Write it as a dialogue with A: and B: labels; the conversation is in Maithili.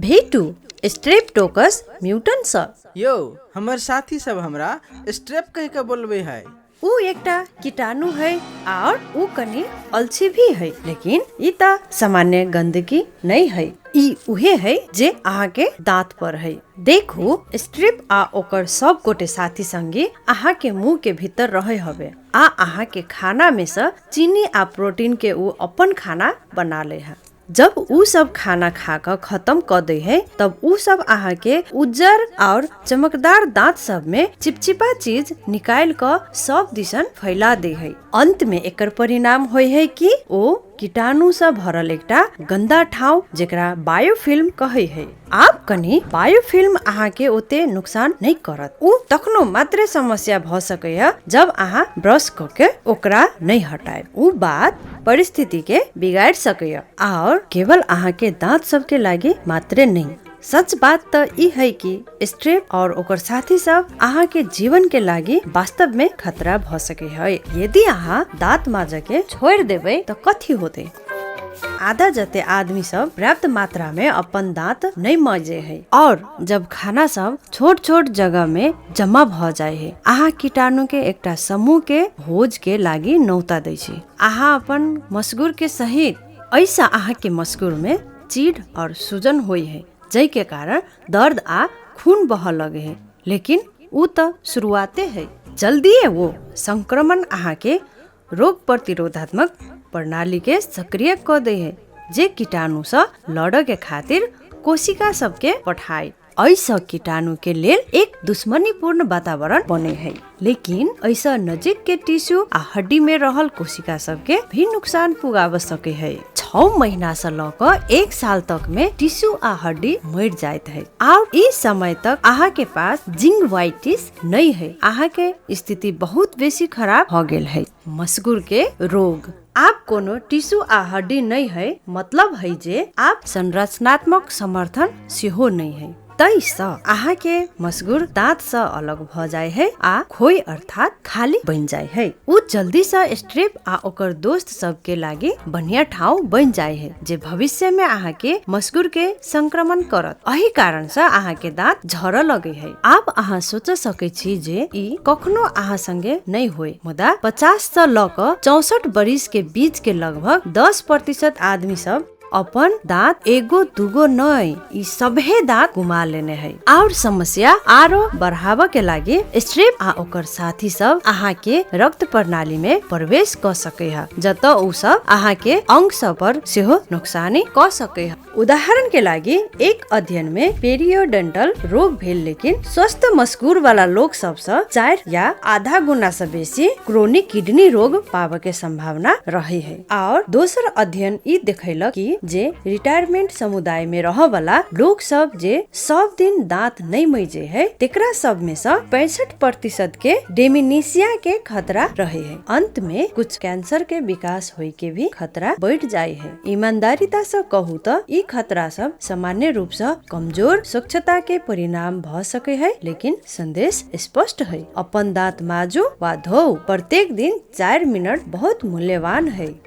A: भेटू स्ट्रेप्टोकस म्यूटनसँ।
B: यौ, हमर साथी सब हमरा स्ट्रेप कहि कऽ बोलबै है।
A: ऊ एकटा कीटाणु है और ऊ कनि अलसी भी है, लेकिन ई त सामान्य गंदगी नहीं है। ई उहे है जे अहाँ के दांत पर है। देखू, स्ट्रिप आ ओकर सब गोटे साथी संगी अहाँ के मुंह के भीतर रहे हवे आ अहाँ के खाना में से चीनी आ प्रोटीन के ऊ अपन खाना बना ले है। जब ऊ सब खाना खा क खत्म क दे है तब ऊ सब अहाँ के उज्जर और चमकदार दांत सब में चिपचिपा चीज निकाल क सब दिसन फैला दे है। अंत में एकर परिणाम होय है कि ओ कीटाणु से भरल एकटा गंदा ठाव जेकरा बायोफिल्म कहै है। आब कनि बायोफिल्म अहाँ के ओते नुकसान नहीं करत। ऊ तखनो मात्रे समस्या भ सकैया जब अहाँ ब्रश क के ओकरा नहीं हटाएब। ऊ बात परिस्थिति के बिगाड़ सकैया और केवल अहाँ के दांत सबके लागि मात्रे नहीं। सच बात त ई है कि स्ट्रेप और ओकर साथी सब अहाँ के जीवन के लागि वास्तव में खतरा भ सके है। यदि अहाँ दांत माजे के छोड़ देबै त कथी होतै? आधा जते आदमी सब पर्याप्त मात्रा में अपन दांत नहीं मजे है और जब खाना सब छोट छोट जगह में जमा भ जाय है, अहाँ कीटाणु के एकटा समूह के भोज के लागि नौता दै छी। अहाँ अपन मसगुर के सहित ऐसा अहाँ के मसगुर में चीड़ और सूजन होय है, जै के कारण दर्द आ खून बह लगे है। लेकिन ऊ त शुरुआते है। जल्दीए वो संक्रमण अहाँ के रोग प्रतिरोधात्मक प्रणाली के सक्रिय क दै है, जे कीटाणु से लड़े के खातिर कोशिका सबके पठाए। ऐसा कीटाणु के लेल एक दुश्मनीपूर्ण वातावरण बने है। लेकिन ऐसा नजीक के टिश्यू आ हड्डी में रहल कोशिका सबके भी नुकसान पुगाव सके है। 6 महीना से ल क 1 साल तक में टिश्यू आ हड्डी मर जाइत है और इस समय तक अहाँ के पास जिंगवाइटिस नहीं है। अहाँ के स्थिति बहुत बेसी खराब हो गेल है। मसगुर के रोग आप कोनो टिश्यू आ हड्डी नहीं है, मतलब है जे आप संरचनात्मक समर्थन सेहो नहीं है। तैसँ अहाँ के मसगुर दांत से अलग भ जाय है आ खोइ अर्थात खाली बन जाय है। ऊ जल्दी से स्ट्रिप आ ओकर दोस्त सब के लागि बढ़िया ठाउँ बन जाय है, जे भविष्य में अहाँ के मसगुर के संक्रमण करत। एही कारण से अहाँ के दांत झरऽ लगे है। आब अहाँ सोच सकै छी जे ई कखनो अहाँ संगे नहीं होय, मुदा 50 से ल क 64 बरिस के बीच के लगभग 10% आदमी सब अपन दांत एगो दुगो नहीं ई सभे दांत गुमा लेने है। और समस्या आरो बढ़ाव के लागि स्ट्रेप आ ओकर साथी सब अहाँ के रक्त प्रणाली में प्रवेश क सके है, जतऽ ऊ सब अहाँ के अंग सब पर सेहो नुकसानी क सके है। उदाहरण के लागि एक अध्ययन में पेरियोडेंटल रोग भेल लेकिन स्वस्थ मस्कुर वाला लोग सब से 4 या आधा गुना से बेसी क्रोनिक किडनी रोग पावे के संभावना रहे है। और दोसर अध्ययन ई देखैलक कि जे रिटायरमेंट समुदाय में रह वाला लोग सब जे सब दिन दांत नहीं मजे है, तेकरा सब में से 65% के डेमिनेशिया के खतरा रहे है। अंत में कुछ कैंसर के विकास होय के भी खतरा बढ़ जाय है। ईमानदारीता से कहू त ई खतरा सब सामान्य रूप से कमजोर स्वच्छता के परिणाम भ सके है, लेकिन संदेश स्पष्ट है, अपन दांत माजू वा धोऊ प्रत्येक दिन 4 मिनट बहुत मूल्यवान है।